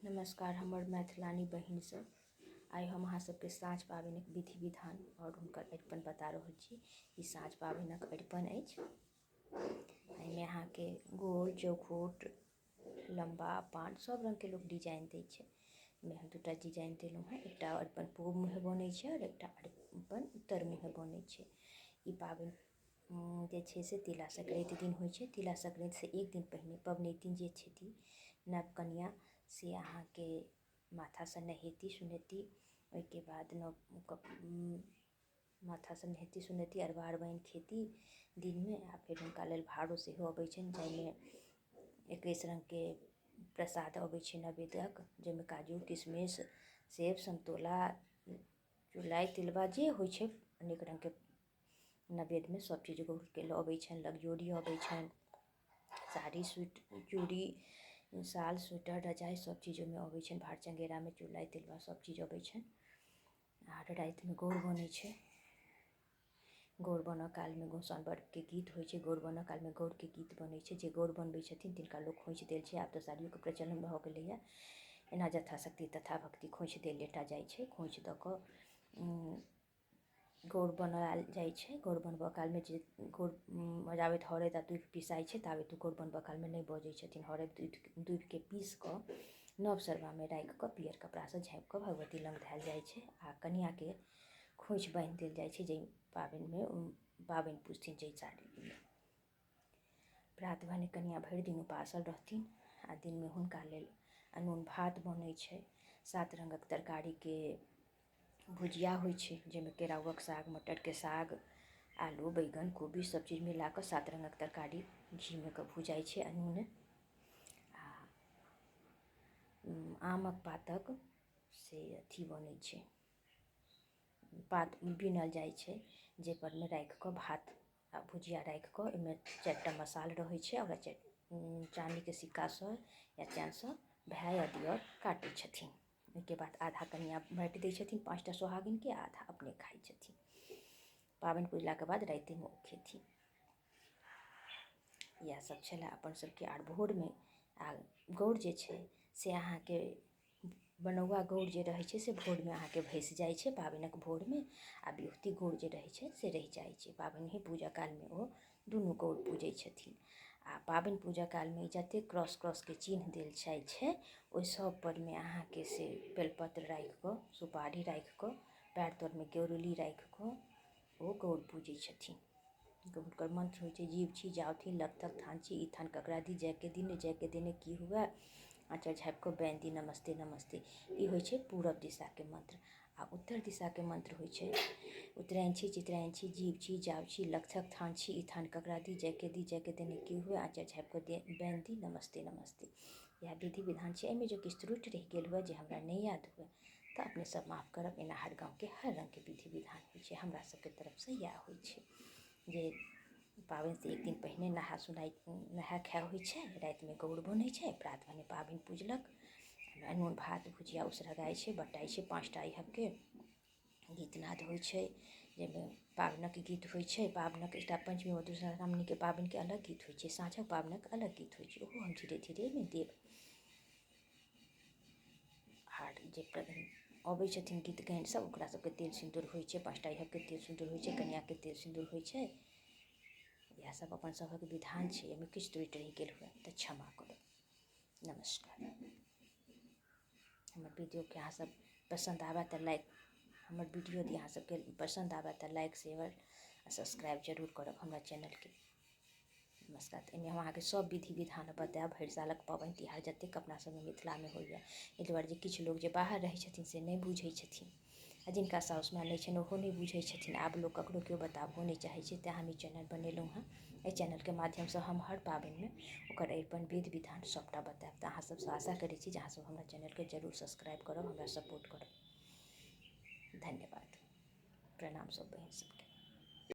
नमस्कार हमर मैथिलानी बहिन सब। आइ हम अहाँ सबके साँझ पाबनिक विधि विधान आओर हुनकर अरिपन बता रहल छी। ई साँझ पाबनिक अरिपन अछि। एहिमे अहाँके गोल चौखूट लम्बा पान सब रङ्गके लोक डिजाइन दै छै। एहिमे हम दूटा डिजाइन देलहुँ हेँ। एकटा अरिपन पूब मुँहे बनै छै आओर एकटा अरिपन उत्तर मुँहे बनै छै। ई पाबनि जे छै से तिला संक्रान्ति दिन होइ छै। तिला संक्रान्तिसँ एक दिन पहिने पबनैतिन जे छथिन नव कनिआँ से अहाँके माथासँ नहेती सुनेती। ओहिके बाद नव माथासँ नहेती सुनेती, अरबा अरबाइन खेती दिनमे आ फेर हुनका लेल भारो सेहो अबै छनि, जाहिमे 21 रङ्गके प्रसाद अबै छै नैवेद्यक, जाहिमे काजू, किशमिश, सेब, समतोला, चुलाइ, तिलबा जे होइ छै अनेक रङ्गके नैवेद्यमे सब चीज गौरके अबै छनि। लगजोरी अबै छनि, साड़ी, सूट, चूड़ी, साल, स्वेटर, रजाइ सब चीज ओहिमे अबै छनि। भार चङ्गेरामे चुलाइ, तिलबा सब चीज अबै छनि। आर रातिमे गौर बनै छै। गौर बनऽ कालमे गोसाउनि बरके गीत होइ छै। गौर बनऽ कालमे गौरके गीत बनै छै। जे गौर बनबै छथिन तिनका लोक खोँइछ दै छै। आब तऽ साड़ियोके प्रचलन भऽ गेलैए। एना यथाशक्ति तथा भक्ति खोँइछ देले टा जाइ छै। खोँइछ दऽ कऽ गौर बनायल जाइ छै। गौर बनबऽ कालमे जे गौर जाबैत हरैद आ दूभि पिसाइ छै ताबैत ओ गौर बनबऽ कालमे नहि बजै छथिन। हरैद दूभिके पीस कऽ नव सरबामे राखि कऽ पियर कपड़ासँ झाँपि कऽ भगवती लग धएल जाइ छै आ कनिआँके खोँइछ बान्हि देल जाइ छै, जाहि पाबनिमे पाबनि पुजथिन जाहि साड़ीमे। प्रात भने कनिआँ भरि दिन उपासल रहथिन आ दिनमे हुनका लेल अनून भात बनै छै। 7 रङ्गक तरकारीके भुजिया होइ छै, जाहिमे केराउक साग, मटरके साग, आलू, बैगन, कोबी सब चीज मिला कऽ 7 रङ्गक तरकारी घीमे कऽ भुजाइ छै अनूने। आ आमक पातक से अथी बनै छै, पात बिनल जाइ छै, जाहिपर मे राखि कऽ भात आ भुजिया राखि कऽ ओहिमे 4टा मसाल रहै छै। ओकरा चानीके सिक्कासँ या चैनसँ भाय या दिअर काटै छथिन। ओहिके बाद आधा कनिआँ बाँटि दै छथिन 5टा सोहागिनके, आधा अपने खाइ छथिन। पाबनि पुजलाके बाद रातिमे ओ खेथिन। इएह सब छलै अपन सबके। आर भोरमे आ गौर जे छै से अहाँके बनौआ गौर जे रहै छै से भोरमे अहाँके भसि जाइ छै पाबनिक भोरमे, आ बिहुती गौर जे रहै छै से रहि जाइ छै। पाबनि पूजा कालमे ओ दुनू गौर पूजै छथिन। आ पाबनि पूजा कालमे जतेक क्रॉस क्रॉसके चिन्ह देल जाइ छै ओहि सब परमे अहाँके से बेलपत्र राखि कऽ, सुपारी राखि कऽ, पएर तरमे गेरुली राखि कऽ ओ गौर पूजै छथिन। हुनकर मंत्र होइ छै जीव छी जावथी लगथक थान छी, ई थान ककरा दी, जायके दिन जायके देने की हुए, आँचर झाँपि कऽ बैन दी नमस्ते नमस्ते। ई होइ छै पूरब दिशाके मंत्र। आ उत्तर दिशाके मंत्र होइ छै उत्तरायण छी चित्रायण छी जीव छी जाव छी लक्षक थान छी, ई थान ककरा दी, जायके दी जायके देने की हुए, आँचर झाँपि कऽ बैन दी नमस्ते नमस्ते। इएह विधि विधान छै। एहिमे जो किछु त्रुटि रहि गेल हुए जे हमरा नहि याद हुए तऽ अपने सब माफ करब। एना हर गाँवके हर रङ्गके विधि विधान होइ छै। हमरा सबके तरफसँ इएह होइ छै जे पाबनिसँ एक दिन पहिने नहा सुनाइ नहा खाय होइ छै, रातिमे गौर बनै छै, प्रात भने पाबनि पुजलक, अनून भात भुजिया उसरगाइ छै, बटाइ छै 5टा अइहबके गीतनाद होइ छै, जाहिमे पाबनिक गीत होइ छै। पाबनिक एकटा पंचमी मधुश्रावणीके पाबनिके अलग गीत होइ छै, साँझक पाबनिक अलग गीत होइ छै। ओहो हम धीरे धीरे एहिमे देब। आर जे अबै छथिन गीत गाइन सब ओकरा सबके तेल सिन्दूर होइ छै, 5टा अइहबके तेल सिन्दूर होइ छै, कनिआँके तेल सिन्दूर होइ छै। इएह सब अपन सबहक विधान छै। एहिमे किछु त्रुटि रहि गेल हुए तऽ क्षमा करब। नमस्कार। हमर वीडियोके अहाँ सब पसन्द आबय तऽ लाइक, हमर वीडियो यदि अहाँ सबके पसन्द आबय तऽ लाइक, शेयर आ सब्सक्राइब जरूर करब हमरा चैनलके। नमस्कार। एहिमे हम अहाँके सब विधि विधान बतायब भरि सालक पाबनि तिहार जतेक अपना सबमे मिथिलामे होइए। एहि दुआरे जे किछु लोक जे बाहर रहै छथिन से नहि बुझै छथिन, आ जिनका साउस माय नहि छनि ओहो नहि बुझै छथिन। आब लोक ककरो केओ बताबहो नहि चाहै छै, तेँ हम ई चैनल बनेलहुँ हँ। एहि चैनलके माध्यमसँ हम हर पाबनिमे ओकर अरिपन विधि विधान सबटा बतायब। तऽ अहाँ सबसँ आशा करै छी जे अहाँ सब हमरा चैनलके जरूर सब्सक्राइब करब, हमरा सपोर्ट करब। धन्यवाद। प्रणाम सब बहिन सबके।